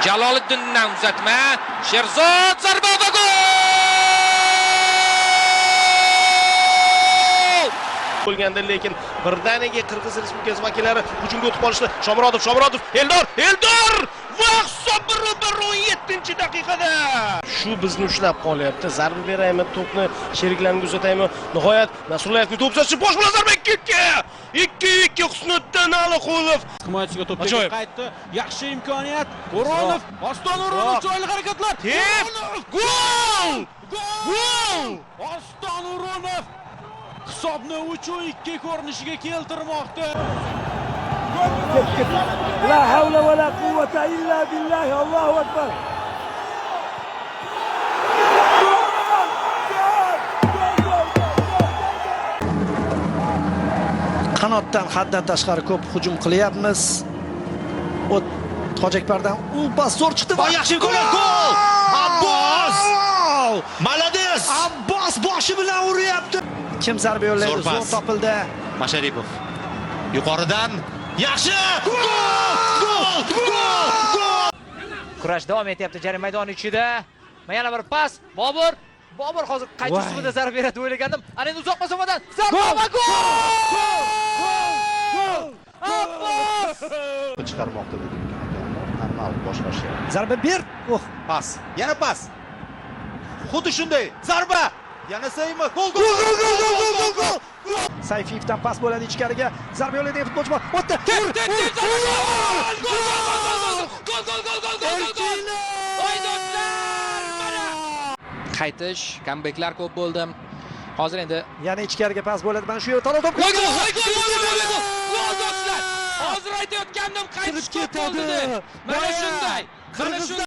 Jaloliddindan uzatma. Sherzod zarba va gol! Bo'lganda, lekin birdaniga Qirg'iz Respublikasi vakillari hujumga o'tib qolishdi. Shomurodov, Shomurodov, Eldor, Eldor! Va hisob 1-1 17-daqiqada. Shu bizni ushlab qolyapti. Zarba beraymi, to'pni sheriklarimga uzataymi? Nihoyat Nasrullayevning to'p uzatishi, bosh bilan zarba 2-2. 2-2 Husniddin Aliqulov. Himoyachisiga to'p tegib qaytdi. Yaxshi imkoniyat. O'ronov, Oston O'ronov chiroyli harakatlar. Gol! Gol! Oston O'ronov hisobni 3-2 ko'rinishiga keltirmoqda. La havla va la quvvata illa billah. Allohu akbar. Qanotdan haddan tashqari ko'p hujum qilyapmiz. O't Hojiakbardan u pas zo'r chiqdi va yaxshi imkoniyat, gol! Abbos! Malades! Abbos boshi bilan uryapti. Kim zarba yo'llaydi? Zo'r topildi. Masharipov. Yuqoridan yaxshi! Gol! Gol! Gol! Gol! Kurash davom etyapti jarima maydoni ichida. Yana bir pas. Bobur. Bobur hozir qaysi uslubda zarba beradi o'ylagandim. Ana endi uzoq masofadan zarba va gol! Gol! Abbos! Chiqarmoqda bugungi hakamlar. Normal boshqacha. Zarba ber. Oh, pas. Yana pas. Xuddi shunday. Zarba. Yana Saymov. Gol! Gol! Gol! Gol! Gol! Gol! Gol! Sayfiyevdan pas bo'ladi ichkariga. Zarba yo'laydigan futbolchi bor. O'tdi. Gol! Gol! Gol! Gol! Gol! Gol! Gol! Gol! Voy do'stlar, mana. Qaytish, comebacklar ko'p bo'ldi. Hozir endi yana ichkariga pas bo'ladi. Mana shu yerda to'p. Gol! Gol! Gol! Gol! Gol do'stlar. Hozir aytayotgandim, qaytish ko'p bo'ldi deb. Mana shunday. Mana shunday.